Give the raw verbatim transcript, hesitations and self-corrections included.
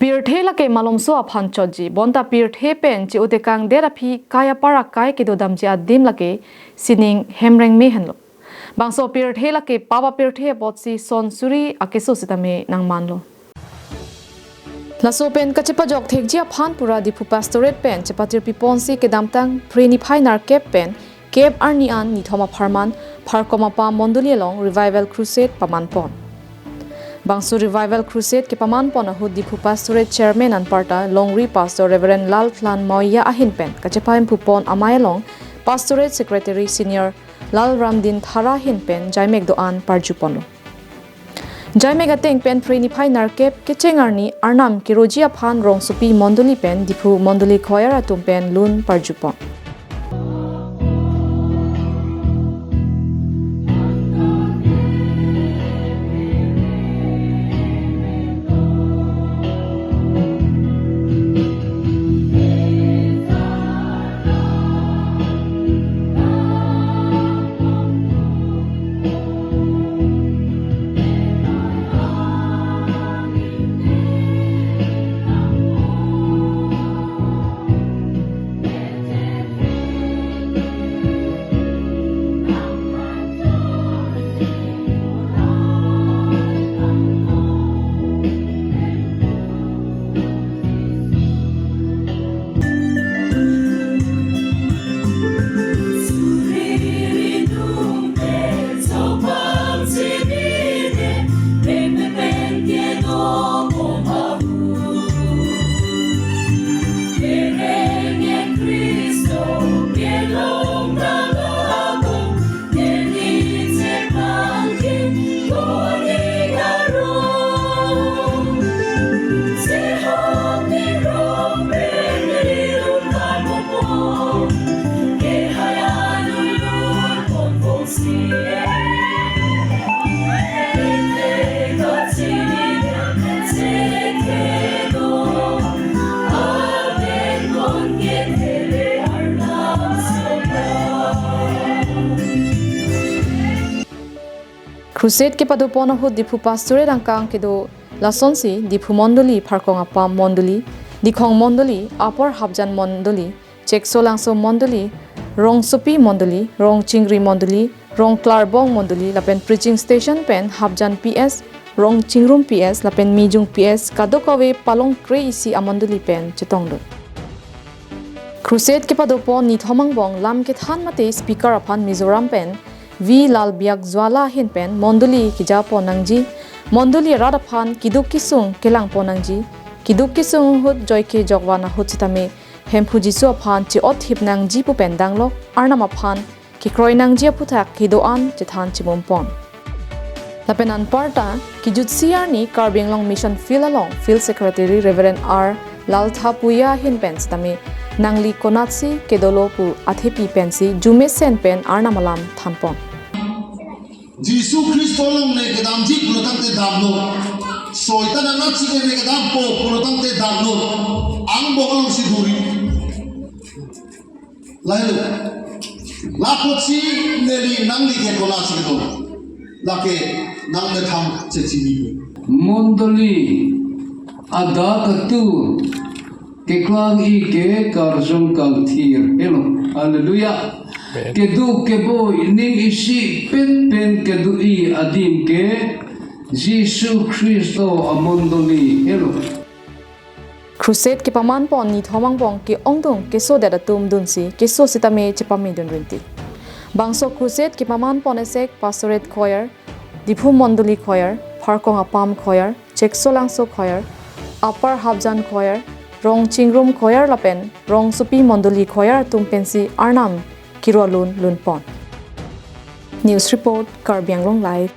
Pirthe lake malomso aphan chotji, bonta pirthe pen che-otekangdet aphi kai apar akai kedodamji adim lake sining hemreng me henlo. Bangso pirthe lake pap apirthe apotsi son suri akeso sitame nangmanlo. Laso pen kachepajok thekji aphan pura Diphu Pastorate pen chepatirpi ponsi kedamtang Phre niphai nerkep pen kep arni an nithom apharman Pharkong Apam Mondoli along Revival Crusade paman pon. Bangso Revival Crusade kepaman pon ahut Diphu Pastorate Chairman anparta Longri Pastor Reverend Lalthlan Mawia ahin pen kachepahemphu pon amei along Pastorate Secretary Senior Lalramdin Thara ahin pen jaimek do-an parju ponlo. Jaimek ateng pen Phre niphai nerkep kecheng arni Arnam keroji aphan rongsopi mondoli pen Diphu mondoli choir atum pen lun parju pon. Crusade kepado pon ahut Diphu Pastorate angkang kedo lasonsi Diphu Mondoli, Pharkong Apam Mondoli, Dikhong Mondoli, Upper Hapjan Mondoli, Cheksolangso Mondoli, Rongsopi Mondoli, Rongchingrum Mondoli, Rongklarbong Mondoli, lapen Preaching Station pen Hapjan P S, Rongchingrum P S, lapen Mijung P S, kadokave palong kre-isi amondoli pen chetongdun. Crusade kepado pon nithom angbong lam kethan mate speaker aphan Mizoram pen V Lalbiakjwala ahin pen mondoli keja pon nangji, mondoli arat aphan keduk kesung kelang pon nangji, keduk kesung ahut joike jokvan ahut sitame Hemphu Jisu aphan che-otthip nangji pu pen danglok Arnam aphan kekroi nangji aputhak kedo-an chethan chimum pon. Lapen anparta kejutsi arni Karbi Anglong Mission Field along Field Secretary Reverend R Laltha Puya ahin pen sitame nangli konatsi kedolo pu athepi pensi jumesen pen Arnam alam than pon. Jisu Khristo along ne kedamji pulo tangte damlo. Soitan anatsi ke ne kedampo pulo tangte damlo. Angbong alongsi duri. Lahelo. Lapotsi neli nangli ke konatsi kedo. Lake nangmethang chechini. Mondoli adak atu keklang-i ke karjong kangthir helo. Hallelujah. Amen. Kedo keboi ning isi pet pen kedo-i adim ke Jisu Khristo amondoli helo. Crusade kepaman pon nithom angbong ke-ongdung kesodet atum dunsi keso sitame chepamedun rinti. Bangso Crusade kepaman pon esek Pastorate Choir, Diphu Mondoli Choir, Pharkong Apam Choir, Cheksolangso Choir, Upper Hapjan Choir, Rongchingrum Choir lapen Rongsopi Mondoli Choir atum pensi Arnam kiro alun lun pon. News report, Karbi Anglong Live.